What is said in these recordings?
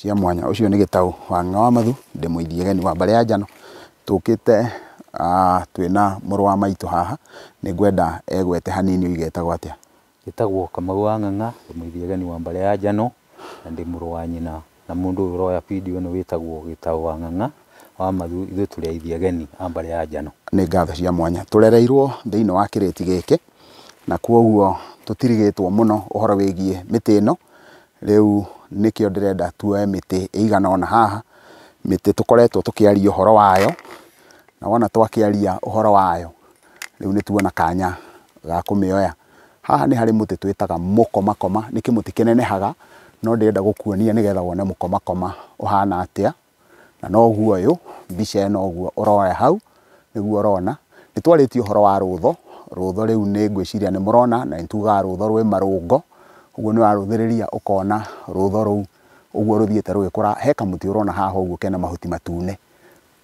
Cia mwanya. Ũcio nĩ Gĩtaũ wa Ng'a wa Mathu, ndĩ mũithiegeni wa mbarĩ ya Njano. Tũkĩte twĩna mũrũ wa maitũ haha, nĩ ngwenda egwete hanini oige etagwo atĩa. Njĩtagwo Kamau wa Ng'ang'a, ndĩ mũithiegeni wa mbarĩ ya Njano, na ndĩ mũrũ wa nyina na mũndũ ũyũ ũroya video ĩno wĩtagwo Gĩtaũ wa Ng'ang'a wa Mathu. Ithuĩ tũrĩ aithiegeni a mbarĩ ya Njano. Nĩ ngatho cia mwanya. Tũrereirwo thĩinĩ wa kĩrĩti gĩkĩ, na kwoguo tũtirigĩtwo mũno ũhoro wĩgiĩ mĩtĩ ĩno. Rĩu nĩkĩo ndĩrenda tuoe mĩtĩ ĩigana ũna haha, mĩtĩ tũkoretwo tũkĩaria ũhoro wayo, na wona twakĩaria ũhoro wayo, rĩu nĩ tuona kanya ga kũmĩoya. Haha nĩ harĩ mũtĩ twĩtaga mũkomakoma, nĩ kĩmũtĩ kĩnenehaga, no ndĩrenda gũkuonia nĩgetha wone mũkomakoma ũhana atĩa. Na noguo ũyũ, mbica ĩno ũguo ũroya hau, nĩguo ũrona. Nĩ twarĩtie ũhoro wa rũtho, rũtho rĩu nĩ ngwĩciria nĩ mũrona, na nĩ tugaga rũtho rwĩ marũngo, ũguo nĩ warũthĩrĩria ũkona rũtho rũu ũguo rũthiĩte rũgĩkũra. He kamũtĩ ũrona haha ũguo kena mahuti matune,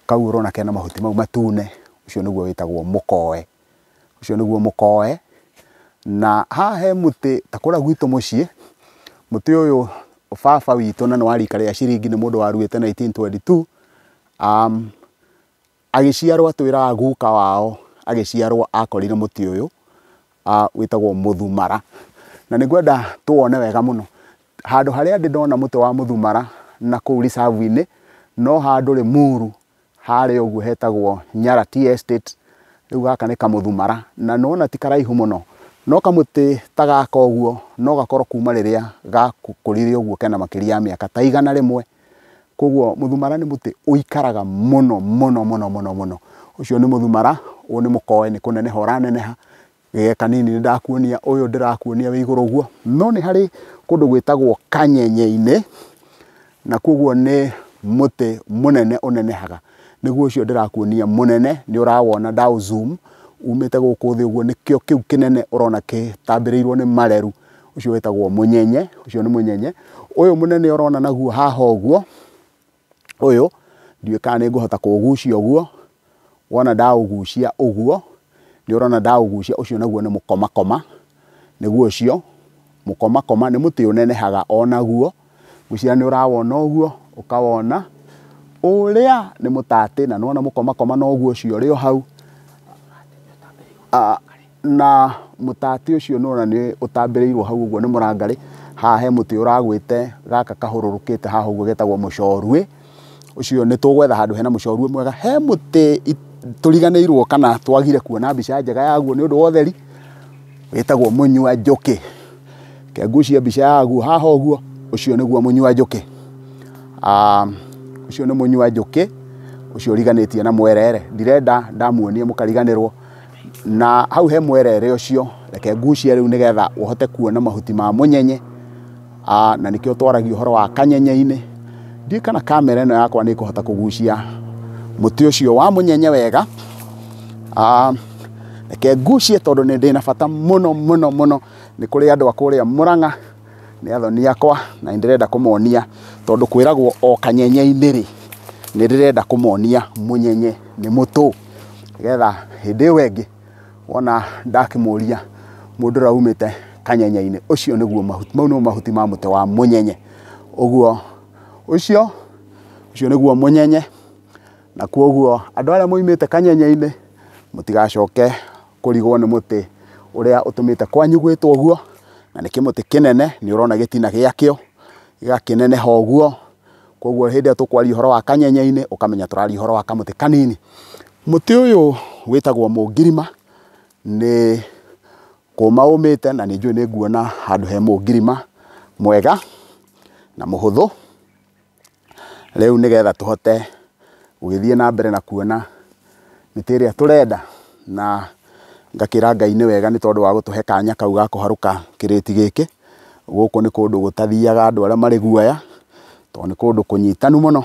kau ũrona kena mahuti mau matune, ũcio nĩguo wĩtagwo mũkoe. Ũcio nĩguo mũkoe. Na haha he mũtĩ ta kũrĩa gwitũ mũciĩ, mũtĩ ũyũ baba witũ na nĩ wa rika rĩa ciringi, nĩ mũndũ waruĩte 1922. Agĩciarwo atwĩraga guka wao agĩciarwo akorire mũtĩ ũyũ wĩtagwo mũthumara. Na nĩ ngwenda tũwone wega mũno. Handũ harĩa ndĩ ndona mũtĩ wa mũthumara na kũu reserve-inĩ, no handũ Limuru harĩa ũguo hetagwo Nyara Tea Estate. Rĩu gaka nĩ kamũthumara, na nĩwona ti karaihu mũno, no kamũtĩ ta gaka ũguo no gakorwo kuma rĩrĩa gakũrire ũguo kena makĩria ya mĩaka ta 100. Koguo mũthumara nĩ mũtĩ ũikaraga mũno mũno mũno mũno mũno. Ũcio nĩ mũthumara, ũyũ nĩ mũkoe, nĩ kũneneha ũraneneha. Gĩgeka kanini nĩ ndakuonia, ũyũ ndĩrakuonia wĩ igũrũ ũguo. No nĩ harĩ kũndũ gwĩtagwo kanyenye-inĩ, na koguo nĩ mũtĩ mũnene ũnenehaga. Nĩguo ũcio ndĩrakuonia mũnene, nĩ ũrawona ndaũ zoom umĩte gũkũ thĩ ũguo, nĩkĩo kĩu kĩnene ũrona gĩtambĩrĩirwo nĩ mareru. Ũcio wĩtagwo mũnyenye, ũcio nĩ mũnyenye. Ũyũ mũnene ũrona naguo haha ũguo, ũyũ ndiũĩ kana nĩ ngũhota kũũgucia ũguo. Wona ndaũgucia ũguo, nĩ ũrona ndaũgucia, ũcio naguo nĩ mũkomakoma. Nĩguo ũcio mũkomakoma nĩ mũtĩ ũnenehaga onaguo. Ngwĩciria nĩ ũrawona ũguo, ũkawona ũrĩa nĩ mũtatĩ, na nĩwona mũkomakoma noguo ũcio ũrĩ o hau. Na mũtatĩ ũcio nĩwona nĩ ũtambĩrĩirwo hau ũguo nĩ mũrangarĩ. Haha he mũtĩ ũragwĩte gaka kahũrũrũkĩte haha ũguo getagwo mũcoruĩ. Ũcio nĩ tũgwetha handũ hena mũcoruĩ mwega. He mũtĩ tũriganĩirwo kana twagire kuona mbica njega yaguo nĩ ũndũ wa ũtheri, wĩtagwo mũnyua njũkĩ. Reke ngucie mbica yaguo haha ũguo, ũcio nĩguo mũnyua njũkĩ. Ũcio nĩ mũnyua njũkĩ, ũcio ũriganĩtie na mwerere. Ndirenda ndamuonia mũkariganĩrwo. Na hau he mwerere ũcio, reke ngucie rĩu nĩgetha ũhote kuona mahuti ma mũnyenye. Na nĩkĩo twaragia ũhoro wa kanyenye-inĩ. Ndiũĩ kana kamera ĩno yakwa nĩ ĩkũhota kũgucia mũtĩ ũcio wa mũnyenye wega. Reke ngucie tondũ nĩ ndĩna bata mũno mũno mũno. Nĩ kũrĩ andũ a kũrĩa Mũrang'a, nĩ athoni akwa, na nĩ ndĩrenda kũmonia tondũ kwĩragwo o kanyenye-inĩ rĩ, nĩ ndĩrenda kũmonia mũnyenye nĩ mũtũ, nĩgetha hĩndĩ ĩyo ĩngĩ wona ndakĩmũria mũndũ ũrĩa umĩte kanyenye-inĩ, ũcio nĩguo mahuti, mau nĩmo mahuti ma mũtĩ wa mũnyenye. Ũguo ũcio nĩguo mũnyenye. Na kwoguo andũ arĩa moimĩte kanyenye-inĩ mũtigacoke kũrigwo nĩ mũtĩ ũrĩa ũtũmĩte kwanyu gwĩtwo ũguo, na nĩ kĩmũtĩ kĩnene, nĩ ũrona gĩtina gĩakĩo gĩgakĩneneha ũguo. Koguo hĩndĩ ĩrĩa tũkwaria ũhoro wa kanyenye-inĩ ũkamenya tũraria ũhoro wa kamũtĩ kanini. Mũtĩ ũyũ wĩtagwo mũngirima, nĩ kũma ũmĩte, na nĩ njũĩ nĩ nguona handũ he mũngirima mwega na mũhũthũ. Rĩu nĩgetha tũhote gũgĩthiĩ na mbere na kuona mĩtĩ ĩrĩa tũrenda, na ngakĩra Ngai nĩ wega nĩ tondũ wa gũtũhe kanya kau ga kũharũka kĩrĩti gĩkĩ. Gũkũ nĩ kũndũ gũtathiaga andũ arĩa marĩ guoya, tondũ nĩ kũndũ kũnyitanu mũno,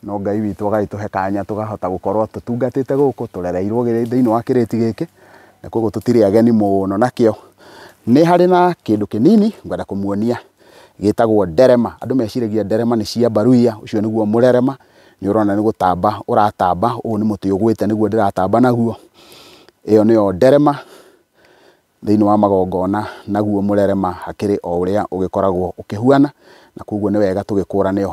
no Ngai witũ agagĩtũhe kanya tũkahota gũkorwo tũtungatĩte gũkũ, tũrereirwo thĩinĩ wa kĩrĩti gĩkĩ, na koguo tũtirĩ ageni mũno nakĩo. Nĩ harĩ na kĩndũ kĩnini ngwenda kũmuonia gĩtagwo nderema. Andũ meciragia nderema nĩ cia mbaruia, ũcio nĩguo mũrerema. Nĩ ũrona nĩ gũtamba ũratamba, ũyũ nĩ mũtĩ ũgwĩte nĩguo ndĩratamba naguo. Ĩyo nĩyo nderema thĩinĩ wa magongona, naguo mũrerema hakĩrĩ o ũrĩa ũgĩkoragwo ũkĩhuana, na koguo nĩ wega tũgĩkũrane.